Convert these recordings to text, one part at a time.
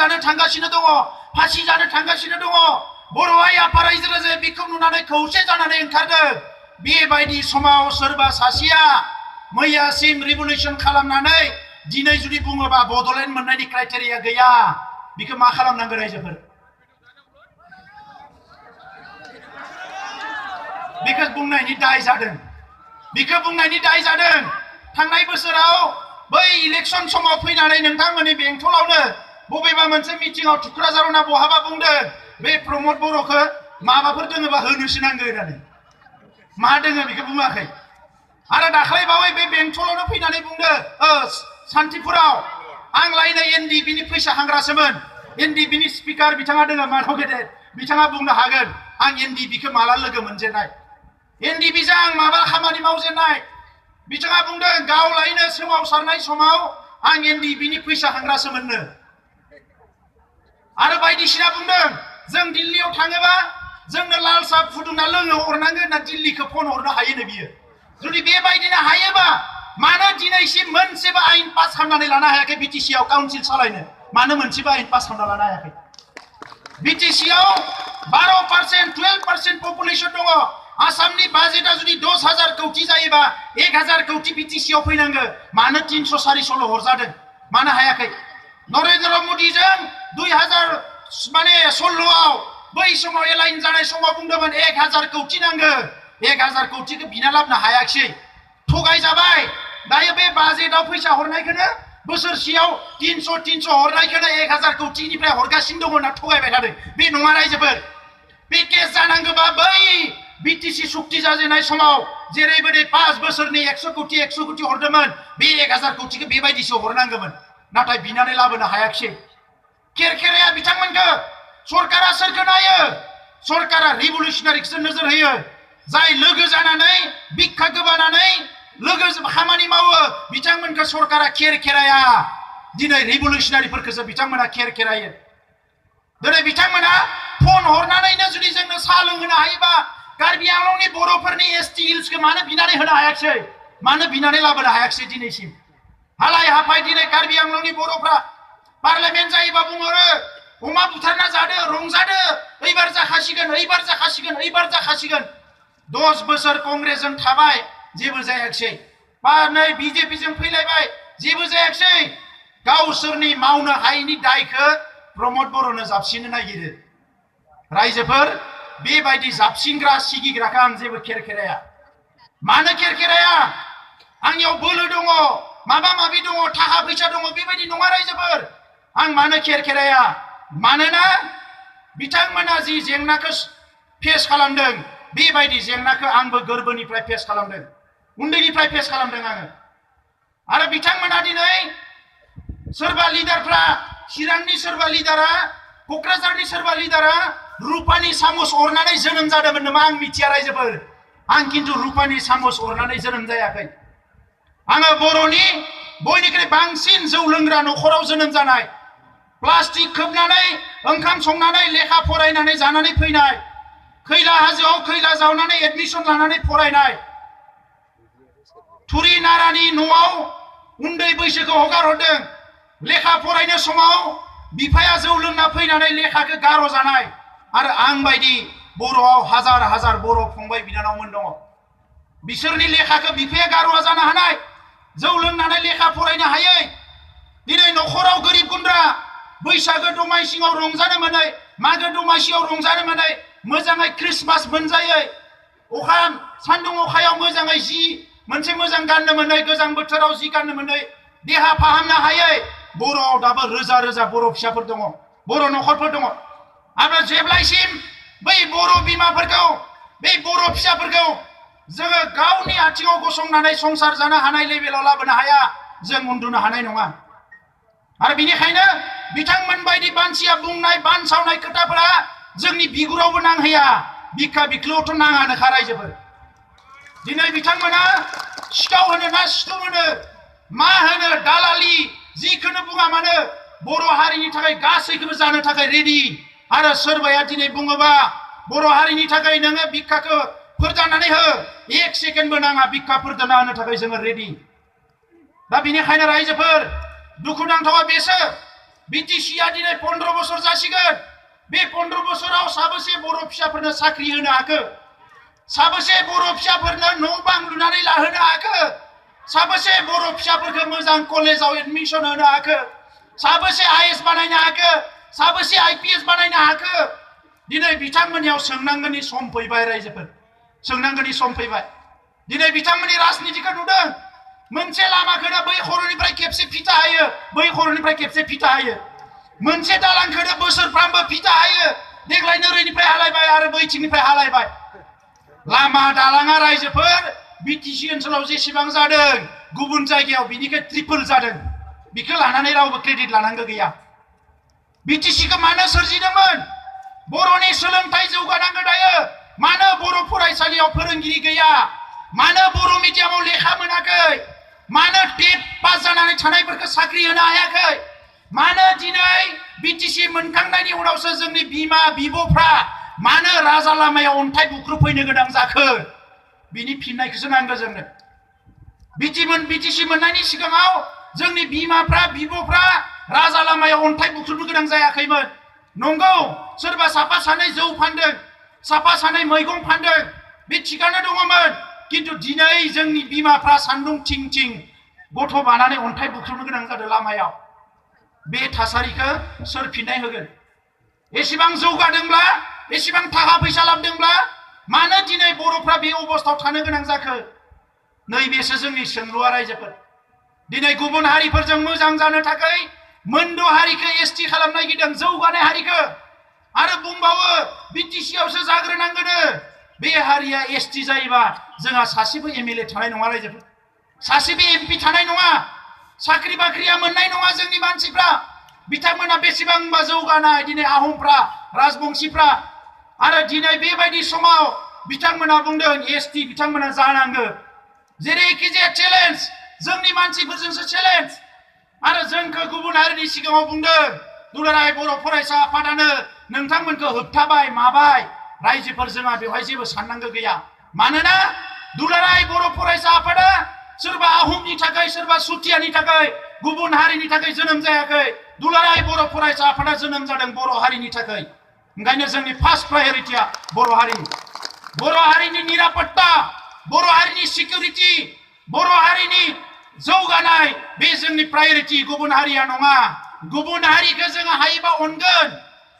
जानो थांगासिनो दङ फासि जानो थांगासिनो दङ बर' हारि आफाद रायजो राजाया बेखौ नुनानै खौसे जानानै ओंखारदों बेबायदि समाव सोरबा सासेया मैयासिम रिभलिउसन खालामनानै दिनै जुदि बुङोबा बड'लेण्ड मोननायनि क्राइटेरिया गैया बेखौ मा खालामनांगौ रायजोफोर बेखौ बुंनायनि दाय जादों थांनाय बोसोराव बै इलेक्सन समाव फैनानै नोंथांमोननि बेंटलावनो बबेबा मोनसे मिटिंआव थुक्राझाराव ना बहाबा बुंदों बे प्रमद बर'खौ माबाफोर दोङोबा होनोसो नांगौ होननानै मा दोङो बेखौ बुङाखै आरो दाखालि बावै बे बेंटलावनो फैनानै बुंदों सान्तिपुराव आं लायनो एनडिबिनि फैसा हांग्रासोमोन एनडिबिनि स्पिकार बिथाङा दोङो माधव गेदेर बिथाङा बुंनो हागोन आं एनडिबिखौ माला लोगो मोनजेननाय एनडिबिजों आं माबा खामानि मावजेननाय बिथाङा बुंदों गाव लायनो सोमावसारनाय समाव आं एनडिबिनि फैसा हांग्रासोमोननो आरो बायदिसिना बुंदों जों दिल्लीयाव थाङोबा जोंनो लाल साहा फुदुंना लोंनो हरनांगोन ना दिल्लीखौ फन हरनो हायोनो बियो जुदि बेबायदिनो हायोबा मानो दिनैसिम मोनसेबो आयेन पास खालामनानै लानो हायाखै बिटिसिआव काउन्सिल सालायनो मानो मोनसेबो आयेन पास खालामना लानो हायाखै बिटिसिआव 12% 12% पपुलेशन दङ आसामनि बाजेटआ जुदि 10,000 कोटी जायोबा 1,000 कोटी बिटिसिआव फैनांगौ मानो 300-400 हरजादों मानो हायाखै नरेन्द्र मोदीजों 2016आव बै समाव एलाइन जानाय समाव बुंदोंमोन 1,000 कोटी नांगौ 1,000 कोटीखौ बिना लाबोनो हायाखिसै थगाय जाबाय दायो बे बाजेटआव फैसा हरनायखौनो बोसोरसेयाव 300 हरनायखौनो 1,000 कोटीनिफ्राय हरगासिनो दङ होनना थगायबाय थादों बे नङा रायजोफोर बे केस जानांगौबा बै बिटिसि सुक्ति जाजेननाय समाव जेरैबायदि 5 बोसोरनि 100 कोटी हरदोंमोन बे 1,000 कोटीखौ बेबायदिसो हरनांगौमोन नाथाय बिनानै लाबोनो हायाखिसै केरकेराया बिथांमोनखौ सरकारा सोरखौ नायो सरकारा रिभलिउसनारिखौसो नोजोर होयो जाय लोगो जानानै बिखा गोबानानै लोगो खामानि मावो बिथांमोनखौ सरकारा केरकेराया दिनै रिभलिउसनारिफोरखौसो बिथांमोना केरकेरायो दिनै बिथांमोना फन हरनानैनो जुदि जोंनो साहा लोंहोनो हायोबा कार्बि आंलंनि बर'फोरनि एसटि हिल्सखौ मानो बिनानै होनो हायाखिसै मानो बिनानै लाबोनो हायाखिसै दिनैसिम हालाय हाफाय दिनै कार्बि आंलंनि बर'फ्रा पार्लियामेन्ट जायोबा बुंहरो अमा बुथारना जादो रंजादो एबार जाखासिगोन 10 बोसोर कंग्रेसजों थाबाय जेबो जायाखिसै बा नै बिजेपिजों फैलायबाय जेबो जायाखिसै गावसोरनि मावनो हायैनि दायखौ प्रमद बर'नो जाबसिननो नागिरो रायजोफोर बेबायदि जाबसिनग्रा सिगिग्राखौ आं जेबो केरकेराया मानो केरकेराया आंनियाव बोलो दङ माबा माबि दङ थाखा फैसा दङ बेबायदि नङा रायजोफोर आं मानो केरकेराया मानोना बिथांमोना जि जेंनाखौ फेस खालामदों बेबायदि जेंनाखौ आंबो गोरबोनिफ्राय फेस खालामदों उन्दैनिफ्राय फेस खालामदों आङो आरो बिथांमोना दिनै सोरबा लिडारफ्रा चिरांनि सोरबा लिडारा क'क्राझारनि सोरबा लिडारा रुपानि सामस अरनानै जोनोम जादोंमोन नामा आं मिथिया रायजोफोर आं खिन्थु रुपानि सामस अरनानै जोनोम जायाखै आङो बर'नि बयनिख्रुइ बांसिन जौ लोंग्रा न'खराव जोनोम जानाय प्लास्टिक खोबनानै ओंखाम संनानै लेखा फरायनानै जानानै फैनाय खैला हाजोआव खैला जावनानै एडमिसन लानानै फरायनाय थुरि नारानि न'आव उन्दै बैसोखौ हगार हरदों लेखा फरायनो समाव बिफाया जौ लोंना फैनानै लेखाखौ गार' जानाय आरो आं बायदि बर'आव हाजार बर' फंबाय बिनानावमोन दङ बिसोरनि लेखाखौ बिफाया गार'आ जानो हानाय जौ लोंनानै लेखा फरायनो हायै दिनै न'खराव गोरिब गुन्द्रा बैसागो दमासियाव रंजानो मोनै मागो दमासियाव रंजानो मोनै मोजाङै क्रिसमास मोनजायै अखा सान्दुं अखायाव मोजाङै जि मोनसे मोजां गाननो मोनै गोजां बोथोराव जि गाननो मोनै देहा फाहामनो हायै बर'आव दाबो रोजा बर' फिसाफोर दङ बर' न'खरफोर दङ आरो जेब्लायसिम बै बर' बिमाफोरखौ बै बर' फिसाफोरखौ जोङो गावनि आथिङाव गसंनानै संसार जानो हानाय लेभेलाव लाबोनो हाया जों उन्दुनो हानाय नङा आरो बेनिखायनो बिथांमोन बायदि मानसिया बुंनाय बानसावनाय खोथाफोरा जोंनि बिगुरावबो नांहैया बिखा बिख्लोआवथ' नाङानोखा रायजोफोर दिनै बिथांमोना सिखाव होनो ना सिथुम होनो मा होनो दालालि जिखौनो बुङा मानो बर' हारिनि थाखाय गासैखौबो जानो थाखाय रेडि आरो सोरबाया दिनै बुङोबा बर' हारिनि थाखाय नोङो बिखाखौ फोरदाननानै हो 1 सेकेन्डबो नाङा बिखा फोरदानना होनो थाखाय जोङो रेडि दा बेनिखायनो रायजोफोर दुखुनांथावा बेसो बिटिसिआ दिनै 15 बोसोर जासिगोन बे 15 बोसोराव साबेसे बर' फिसाफोरनो साख्रि होनो हाखो साबेसे बर' फिसाफोरनो न' बां लुनानै लाहोनो हाखो साबेसे बर' फिसाफोरखौ मोजां कलेजाव एडमिशन होनो हाखो साबेसे आईएएस बानायनो हाखो साबेसे आईपीएस बानायनो हाखो दिनै बिथांमोननियाव सोंनांगोननि सम फैबाय रायजोफोर सोंनांगोननि सम फैबाय दिनै बिथांमोननि राजनितिखौ नुदों मोनसे लामाखौनो बै खर'निफ्राय खेबसे फिथा होयो बै खर'निफ्राय खेबसे फिथा होयो मोनसे दालांखौनो बोसोरफ्रामबो फिथा होयो देग्लाय नोरैनिफ्राय हालायबाय आरो बैथिंनिफ्राय हालायबाय लामा दालाङा रायजोफोर बिटिसि ओनसोलाव जेसेबां जादों गुबुन जायगायाव बिनिख्रुइ ट्रिपल जादों बिखौ लानानै रावबो क्रेडिट लानांगौ गैया बिटिसिखौ मानो सोरजिदोंमोन बर'नि सोलोंथाइ जौगानांगौ दायो मानो बर' फरायसालियाव फोरोंगिरि गैया मानो बर' मिडियामाव लेखा मोनाखै मानो टेट पास जानानै थानायफोरखौ साख्रि होनो हायाखै मानो दिनै बिटिसि मोनखांनायनि उनावसो जोंनि बिमा बिब'फ्रा मानो राजा लामायाव अन्थाइ बुख्रुबफैनो गोनां जाखो बिनि फिननायखौसो नांगौ जोंनो बिटिसि मोननायनि सिगाङाव जोंनि बिमाफ्रा बिब'फ्रा राजा लामायाव अन्थाइ बुख्रुबनो गोनां जायाखैमोन नंगौ सोरबा साफा सानै जौ फानदों साफा सानै मैगं फानदों बे थिगानो दङमोन किन्तु दिनै जोंनि बिमाफ्रा सान्दुं थिं थिं गथ' बानानै अन्थाइ बुख्रुबनो गोनां जादों लामायाव बे थासारिखौ सोर फिननाय होगोन एसेबां जौगादोंब्ला एसेबां थाखा फैसा लाबोदोंब्ला मानो दिनै बर'फ्रा बे अबस्थायाव थानो गोनां जाखो नैबेसो जोंनि सोंलुआ रायजोफोर दिनै गुबुन हारिफोरजों मोजां जानो थाखाय मोनद' हारिखौ एसटि खालामनो नागिरदों जौगानाय हारिखौ आरो बुंबावो बिटिसिआवसो जाग्रोनांगोनो बे हारिया एसटि जायोबा जोंहा सासेबो एमएलए थानाय नङा रायजोफोर सासेबो एमपि थानाय नङा साख्रि बाख्रिया मोननाय नङा जोंनि मानसिफ्रा बिथांमोना बेसेबांबा जौगानाय दिनै आहमफ्रा राजबंशीफ्रा आरो दिनै बेबायदि समाव बिथांमोना बुंदों एसटि बिथांमोना जानांगौ जेरैखि जाया चेलेन्ज जोंनि मानसिफोरजोंसो चेलेन्ज आरो जोंखौ गुबुन हारिनि सिगाङाव बुंदों दुलाराय बर' फरायसा आफादानो नोंथांमोनखौ होबथाबाय माबाय रायजोफोर जोंहा बेवहाय जेबो साननांगौ गैया मानोना दुलाराय बर' फरायसा आफादा सोरबा आहमनि थाखाय सोरबा सुथियानि थाखाय गुबुन हारिनि थाखाय जोनोम जायाखै दुलाराय बर' फरायसा आफादा जोनोम जादों बर' हारिनि थाखाय ओंखायनो जोंनि फार्स्ट प्रायरिटिया बर' हारिनि निरापत्ता बर' हारिनि सिकिउरिटि बर' हारिनि जौगानाय बे जोंनि प्रायरिटि गुबुन हारिया नङा गुबुन हारिखौ जोङो हायोबा अनगोन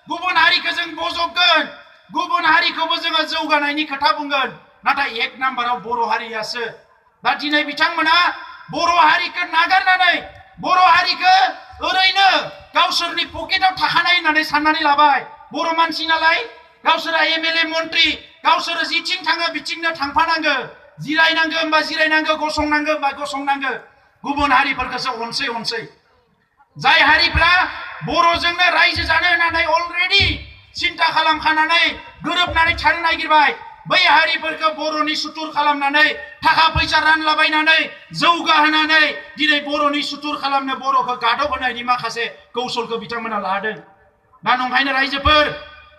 गुबुन हारिखौ जों बजबगोन गुबुन हारिखौबो जोङो जौगानायनि खोथा बुंगोन नाथाय एक नाम्बाराव बर' हारियासो दा दिनै बिथांमोना बर' हारिखौ नागारनानै बर' हारिखौ ओरैनो गावसोरनि पकेटाव थाखानाय होननानै साननानै लाबाय बर' मानसि नालाय गावसोरा एमएलए मन्त्रि गावसोरो जिथिं थाङो बिथिंनो थांफानांगौ जिरायनांगौ होनबा जिरायनांगौ गसंनांगौ होनबा गसंनांगौ गुबुन हारिफोरखौसो अनसै जाय हारिफ्रा बर'जोंनो रायजो जानो होननानै अलरेडि सिन्था खालामखानानै गोरोबनानै थानो नागिरबाय बै हारिफोरखौ बर'नि सुथुर खालामनानै थाखा फैसा रानलाबायनानै जौगाहोनानै दिनै बर'नि सुथुर खालामनो बर'खौ गादब होनायनि माखासे कौशलखौ बिथांमोना लादों दा नंखायनो रायजोफोर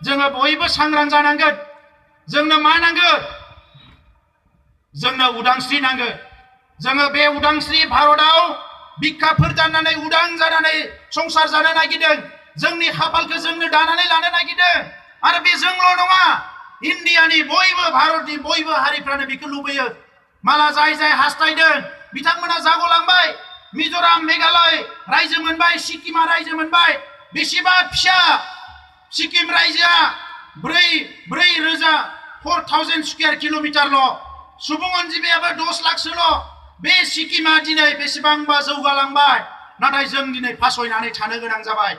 जोङो बयबो सांग्रां जानांगोन जोंनो मा नांगौ जोंनो उदांस्रि नांगौ जोङो बे उदांस्रि भारतआव बिखाफोर दाननानै उदां जानानै संसार जानो नागिरदों जोंनि खाफालखौ जोंनो दानानै लानो नागिरदों आरो बे जोंल' नङा इन्डियानि बयबो भारतनि बयबो हारिफ्रानो बेखौ लुबैयो माला जाय हास्थायदों बिथांमोना जागलांबाय मिजोराम मेघालय रायजो मोनबाय सिक्किमा रायजो मोनबाय बेसेबा फिसा सिक्किम रायजोआ 4,000 स्क्वायर किल'मिटारल' सुबुं अनजिमायाबो 10 लाखसोल' बे सिक्किमा दिनै बेसेबांबा जौगालांबाय नाथाय जों दिनै फासयनानै थानो गोनां जाबाय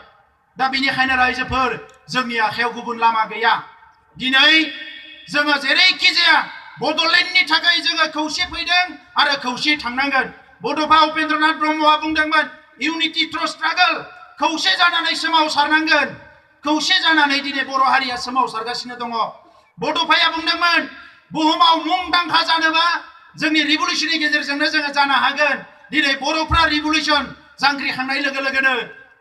दा बेनिखायनो रायजोफोर जोंनि आखायाव गुबुन लामा गैया दिनै जोङो जेरैखि जाया बड'लेण्डनि थाखाय जोङो खौसे फैदों आरो खौसे थांनांगोन बड'फा उपेन्द्रनाथ ब्रह्मआ बुंदोंमोन इउनिटि थ्रु स्ट्रागल खौसे जानानै सोमावसारनांगोन खौसे जानानै दिनै बर' हारिया सोमावसारगासिनो दङ बड'फाया बुंदोंमोन बुहुमाव मुंदांखा जानोबा जोंनि रिभलिउसननि गेजेरजोंनो जोङो जानो हागोन दिनै बर'फ्रा रिभलिउसन जांख्रिखांनाय लोगो लोगोनो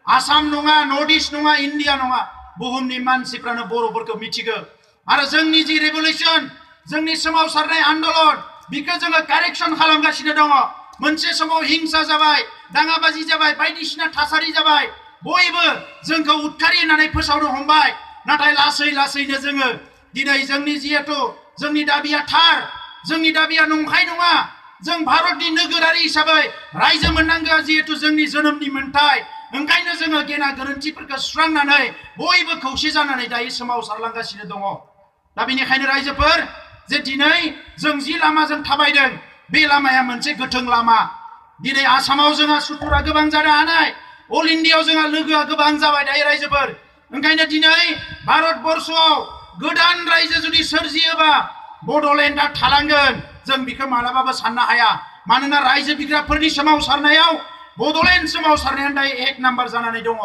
आसाम नङा नर्थ इस्ट नङा इन्डिया नङा बुहुमनि मानसिफ्रानो बर'फोरखौ मिथिगौ आरो जोंनि जि रिभलिउसन जोंनि सोमावसारनाय आन्दोलन बेखौ जोङो कारेक्सन खालामगासिनो दङ मोनसे समाव हिंसा जाबाय दाङाबाजि जाबाय बायदिसिना थासारि जाबाय बयबो जोंखौ उदखारि होननानै फोसावनो हमबाय नाथाय लासै लासैनो जोङो दिनै जोंनि जिहेतु जोंनि दाबिया थार जोंनि दाबिया नंखाय नङा जों भारतनि नोगोरारि हिसाबै रायजो मोननांगौआ जिहेतु जोंनि जोनोमनि मोन्थाय ओंखायनो जोङो गेना गोरोन्थिफोरखौ सुस्रांनानै बयबो खौसे जानानै दायो सोमावसारलांगासिनो दङ दा बेनिखायनो रायजोफोर जे दिनै जों जि लामाजों थाबायदों बे लामाया मोनसे गोथों लामा दिनै आसामाव जोंहा सुथुरा गोबां जानो हानाय अल इन्डियायाव जोंहा लोगोआ गोबां जाबाय दायो रायजोफोर ओंखायनो दिनै भारतबर्षआव गोदान रायजो जुदि सोरजियोबा बड'लेण्डआ थालांगोन जों बेखौ मालाबाबो साननो हाया मानोना रायजो बिग्राफोरनि सोमावसारनायाव बड'लेण्ड सोमावसारनायानो दायो एक नाम्बार जानानै दङ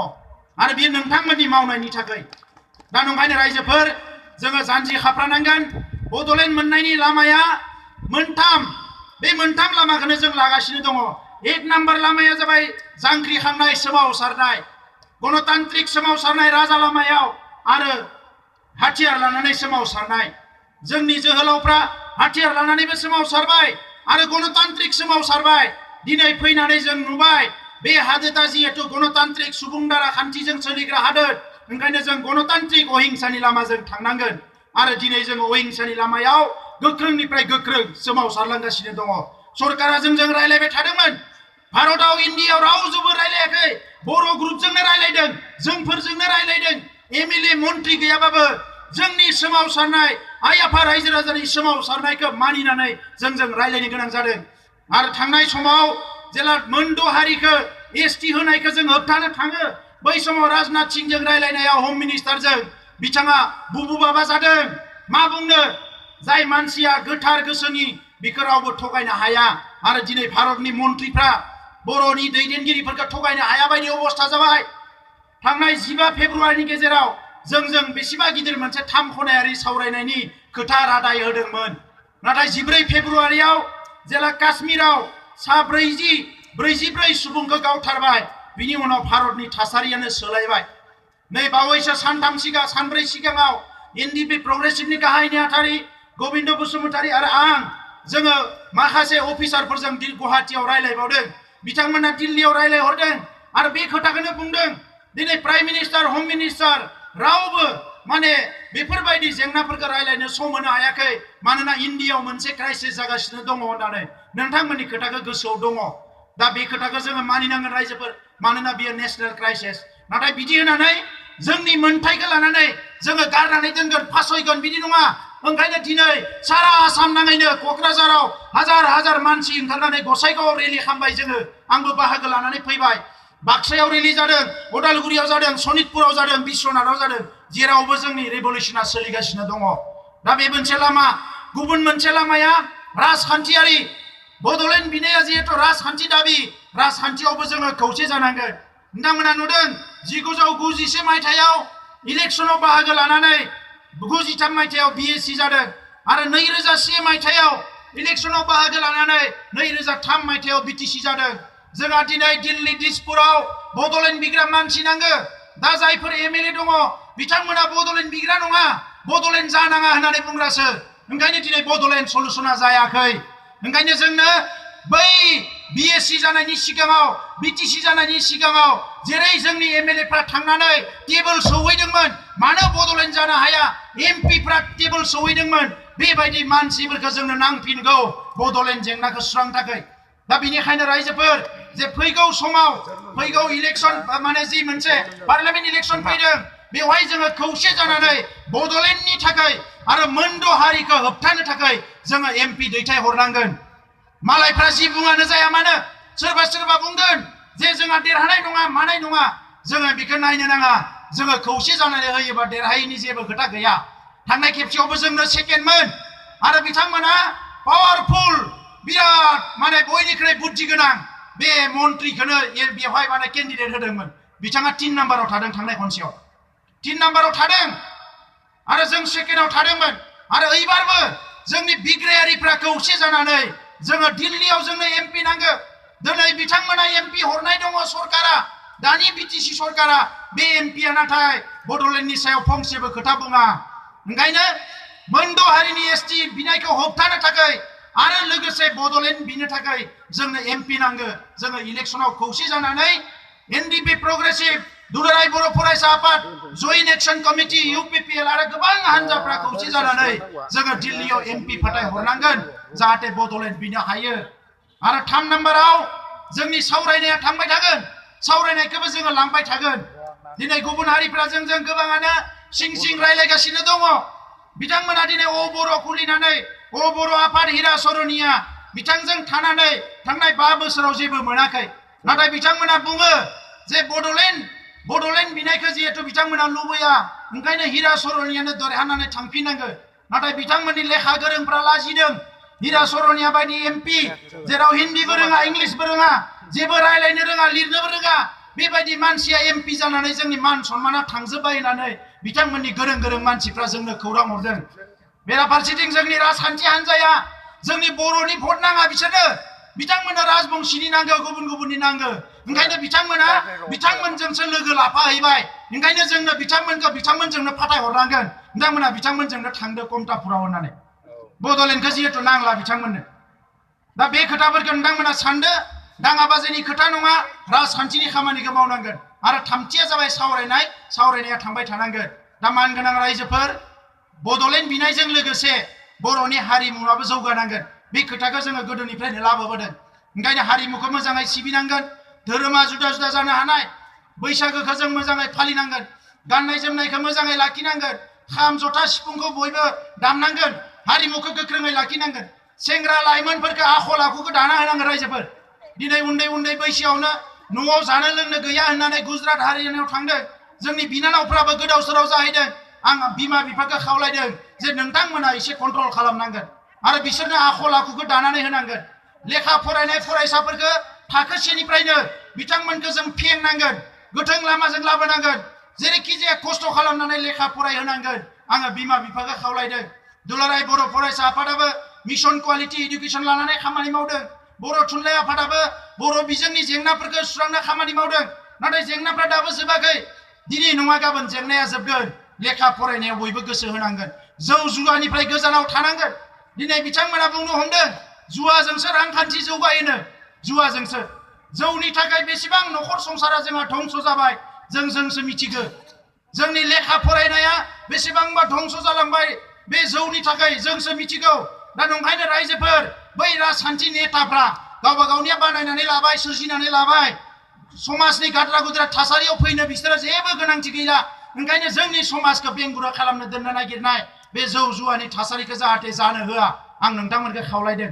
आरो बेयो नोंथांमोननि मावनायनि थाखाय दा नंखायनो रायजोफोर जोङो जानजि खाफ्रानांगोन बड'लेण्ड मोननायनि लामाया मोनथाम बे मोनथाम लामाखौनो जों लागासिनो दङ एक नाम्बार लामाया जाबाय जांख्रिखांनाय सोमावसारनाय गणतान्त्रिक सोमावसारनाय राजा लामायाव आरो हाथियार लानानै सोमावसारनाय जोंनि जोहोलावफ्रा हाथियार लानानैबो सोमावसारबाय आरो गणतान्त्रिक सोमावसारबाय दिनै फैनानै जों नुबाय बे हादोरा जिहेतु गणतान्त्रिक सुबुं दारा खान्थिजों सोलिग्रा हादोर ओंखायनो जों गणतान्त्रिक अहिंसानि लामाजों थांनांगोन आरो दिनै जों अहिंसानि लामायाव गोख्रोंनिफ्राय गोख्रों सोमावसारलांगासिनो दङ सरकारा जोंजों रायलायबाय थादोंमोन भारतआव इन्डियायाव रावजोंबो रायलायाखै बर' ग्रुपजोंनो रायलायदों जोंफोरजोंनो रायलायदों एमएलए मन्त्रि गैयाबाबो जोंनि सोमावसारनाय आइ आफा रायजो राजानि सोमावसारनायखौ मानिनानै जोंजों रायलायनो गोनां जादों आरो थांनाय समाव जेला मोनद' हारिखौ एसटि होनायखौ जों होबथानो थाङो बै समाव राजनाथ सिंहजों रायलायनायाव हम मिनिस्टारजों बिथाङा बुबु बाबा जादों मा बुंनो जाय मानसिया गोथार गोसोनि बिखौ रावबो थगायनो हाया आरो दिनै भारतनि मन्त्रिफ्रा बर'नि दैदेनगिरिफोरखौ थगायनो हाया बायदि अबस्था जाबाय थांनाय 15 फेब्रुवारिनि गेजेराव जोंजों बेसेबा गिदिर मोनसे 3 खनायारि सावरायनायनि खोथा रादाय होदोंमोन नाथाय 14 फेब्रुवारियाव जेला काश्मीराव 44 सुबुंखौ गावथारबाय बिनि उनाव भारतनि थासारियानो सोलायबाय नै बावैसो सानब्रै सिगाङाव एनडिपि प्रग्रेसिभनि गाहाय नेहाथारि गोविन्द बसुमतारी आरो आं जोङो माखासे अफिसारफोरजों गुवाहाटीयाव रायलायबावदों बिथांमोना दिल्लीयाव रायलायहरदों आरो बे खोथाखौनो बुंदों दिनै प्राइम मिनिस्टार हम मिनिस्टार रावबो माने बेफोरबायदि जेंनाफोरखौ रायलायनो सम होनो हायाखै मानोना इन्डियायाव मोनसे क्राइसिस जागासिनो दङ होननानै नोंथांमोननि खोथाखौ गोसोआव दङ दा बे खोथाखौ जोङो मानिनांगोन रायजोफोर मानोना बेयो नेशनेल क्राइसिस नाथाय बिदि होनानै जोंनि मोन्थायखौ लानानै जोङो गारनानै दोनगोन फासयगोन बिदि नङा ओंखायनो दिनै सारा आसाम नाङैनो क'क्राझाराव हाजार मानसि ओंखारनानै गसाइगावआव रेलि खालामबाय जोङो आंबो बाहागो लानानै फैबाय बाक्सायाव रेलि जादों उदालगुरियाव जादों सनितपुराव जादों बिश्वनाथाव जादों जेरावबो जोंनि रिभलिउसना सोलिगासिनो दङ दा बे मोनसे लामा गुबुन मोनसे लामाया राजखान्थियारि बड'लेण्ड बिनाया जिहेतु राजखान्थि दाबि राजखान्थियावबो जोङो खौसे जानांगोन नोंथांमोना नुदों 1990 मायथाइयाव इलेक्सनाव बाहागो लानानै 93 मायथाइयाव बिएससि जादों आरो 2001 मायथाइयाव इलेक्सनाव बाहागो लानानै 2003 मायथाइयाव बिटिसि जादों जोंहा दिनै दिल्ली दिसपुराव बड'लेण्ड बिग्रा मानसि नांगो दा जायफोर एमएलए दङ बिथांमोना बड'लेण्ड बिग्रा नङा बड'लेण्ड जानाङा होननानै बुंग्रासो ओंखायनो दिनै बड'लेण्ड सल्युसना जायाखै ओंखायनो जोंनो बै बिएससि जानायनि सिगाङाव बिटिसि जानायनि सिगाङाव जेरै जोंनि एमएलएफ्रा थांनानै टेबोल सौहैदोंमोन मानो बड'लेण्ड जानो हाया एमपिफ्रा टेबोल सौहैदोंमोन बेबायदि मानसिफोरखौ जोंनो नांफिनगौ बड'लेण्ड जेंनाखौ सुस्रांनो थाखाय दा बेनिखायनो रायजोफोर जे फैगौ समाव फैगौ इलेक्सन माने जि मोनसे पार्लियामेन्ट इलेक्सन फैदों बेवहाय जोङो खौसे जानानै बड'लेण्डनि थाखाय आरो मोनद' हारिखौ होबथानो थाखाय जोङो एमपि दैथाय हरनांगोन मालायफ्रा जि बुङानो जाया मानो सोरबा बुंगोन जे जोंहा देरहानाय नङा मानाय नङा जोङो बेखौ नायनो नाङा जोङो खौसे जानानै होयोबा देरहायैनि जेबो खोथा गैया थांनाय खेबसेयावबो जोंनो सेकेन्डमोन आरो बिथांमोना पावारफुल बिराद माने बयनिख्रुइ बुद्धि गोनां बे मन्त्रिखौनो बेवहाय माने केन्डिडेट होदोंमोन बिथाङा 3 नाम्बाराव थादों थांनाय खनसेयाव 3 नाम्बाराव थादों आरो जों सेकेन्डआव थादोंमोन आरो एबारबो जोंनि बिग्रायारिफ्रा खौसे जानानै जोङो दिल्लीयाव जोंनो एमपि नांगौ दिनै बिथांमोना एमपि हरनाय दङ सरकारा दानि बिटिसि सरकारा बे एमपिया नाथाय बड'लेण्डनि सायाव फंसेबो खोथा बुङा ओंखायनो मोनद' हारिनि एसटि बिनायखौ होबथानो थाखाय आरो लोगोसे बड'लेण्ड बिनो थाखाय जोंनो एमपि नांगौ जोङो इलेक्सनाव खौसे जानानै एनडिपि प्रग्रेसिभ दुलाराय बर' फरायसा आफाद जयेन्ट एक्सन कमिटि UPPL आरो गोबां हानजाफ्रा खौसे जानानै जोङो दिल्लीयाव MP फाथाय हरनांगोन जाहाथे बड'लेण्ड बिनो हायो आरो 3 नाम्बाराव जोंनि सावरायनाया थांबाय थागोन सावरायनायखौबो जोङो लांबाय थागोन दिनै गुबुन हारिफ्रा जोंजों गोबाङानो सिं सिं रायलायगासिनो दङ बिथांमोना दिनै बर' खुलिनानै बर' आफाद हिरा सरनिया बिथांजों थानानै थांनाय 5 बोसोराव जेबो मोनाखै नाथाय बिथांमोना बुङो जे बड'लेण्ड बिनायखौ जिहेतु बिथांमोना लुबैया ओंखायनो हिरा सरनियानो देरहानानै थांफिननांगोन नाथाय बिथांमोननि लेखा गोरोंफ्रा लाजिदों हिरा सरनिया बायदि MP जेराव हिन्दीबो रोङा इंलिशबो रोङा जेबो रायलायनो रोङा लिरनोबो रोङा बेबायदि मानसिया MP जानानै जोंनि मान सन्माना थांजोबबाय होननानै बिथांमोननि गोरों गोरों मानसिफ्रा जोंनो खौरां हरदों बेराफारसेथिं जोंनि राजखान्थि हान्जाया जोंनि बर'नि भट नाङा बिसोरनो बिथांमोननो राजबंशीनि नांगौ गुबुन गुबुननि नांगौ ओंखायनो बिथांमोना बिथांमोनजोंसो लोगो लाफाहैबाय ओंखायनो जोंनो बिथांमोनजोंनो फाथाय हरनांगोन बिथांमोना बिथांमोनजोंनो थांदो कमतापुराव होननानै बड'लेण्डखौ जिहेतु नांला बिथांमोननो दा बे खोथाफोरखौ नोंथांमोना सानदो दाङाबाजिनि खोथा नङा राजखान्थिनि खामानिखौ मावनांगोन आरो थामथिया जाबाय सावरायनाया थांबाय थानांगोन दा मानगोनां रायजोफोर बड'लेण्ड बिनायजों लोगोसे बर'नि हारिमुआबो जौगानांगोन बे खोथाखौ जोङो गोदोनिफ्रायनो लाबोबोदों ओंखायनो हारिमुखौ मोजाङै सिबिनांगोन धोरोमा जुदा जुदा जानो हानाय बैसागोखौ जों मोजाङै फालिनांगोन गाननाय जोमनायखौ मोजाङै लाखिनांगोन खाम जथा सिफुंखौ बयबो दामनांगोन हारिमुखौ गोख्रोङै लाखिनांगोन सेंग्रा लाइमोनफोरखौ आखल आखुखौ दाना होनांगोन रायजोफोर दिनै उन्दै बैसोआवनो न'आव जानो लोंनो गैया होननानै गुजरात हारियानायाव थांदों जोंनि बिनानावफ्राबो गोदाव सोराव जाहैदों आं बिमा बिफाखौ खावलायदों जे नोंथांमोना एसे कन्ट्रल खालामनांगोन आरो बिसोरनो आखल आखुखौ दानानै होनांगोन लेखा फरायनाय फरायसाफोरखौ थाखो 1निफ्रायनो बिथांमोनखौ जों फेंनांगोन गोथों लामाजों लाबोनांगोन जेरैखि जाया खस्थ' खालामनानै लेखा फरायहोनांगोन आङो बिमा बिफाखौ खावलायदों दुलाराय बर' फरायसा आफादाबो मिशन क्वालिटी इडुकेशन लानानै खामानि मावदों बर' थुनलाइ आफादाबो बर' बिजोंनि जेंनाफोरखौ सुस्रांनो खामानि मावदों नाथाय जेंनाफ्रा दाबो जोबाखै दिनै नङा गाबोन जेंनाया जोबगोन लेखा फरायनायाव बयबो गोसो होनांगोन जौ जुवानिफ्राय गोजानाव थानांगोन दिनै बिथांमोना बुंनो हमदों जुवाजोंसो रांखान्थि जौगायोनो जुवाजोंसो जौनि थाखाय बेसेबां न'खर संसारा जोंहा धंस जाबाय जोंसो मिथिगौ जोंनि लेखा फरायनाया बेसेबांबा धंस जालांबाय बे जौनि थाखाय जोंसो मिथिगौ दा नंखायनो रायजोफोर बै राजखान्थि नेताफ्रा गावबा गावनिया बानायनानै लाबाय सोरजिनानै लाबाय समाजनि गाद्रा गुद्रा थासारियाव फैनो बिसोरो जेबो गोनांथि गैला ओंखायनो जोंनि समाजखौ बेंगुरा खालामनो दोननो नागिरनाय बे जौ जुवानि थासारिखौ जाहाथे जानो होआ आं नोंथांमोनखौ खावलायदों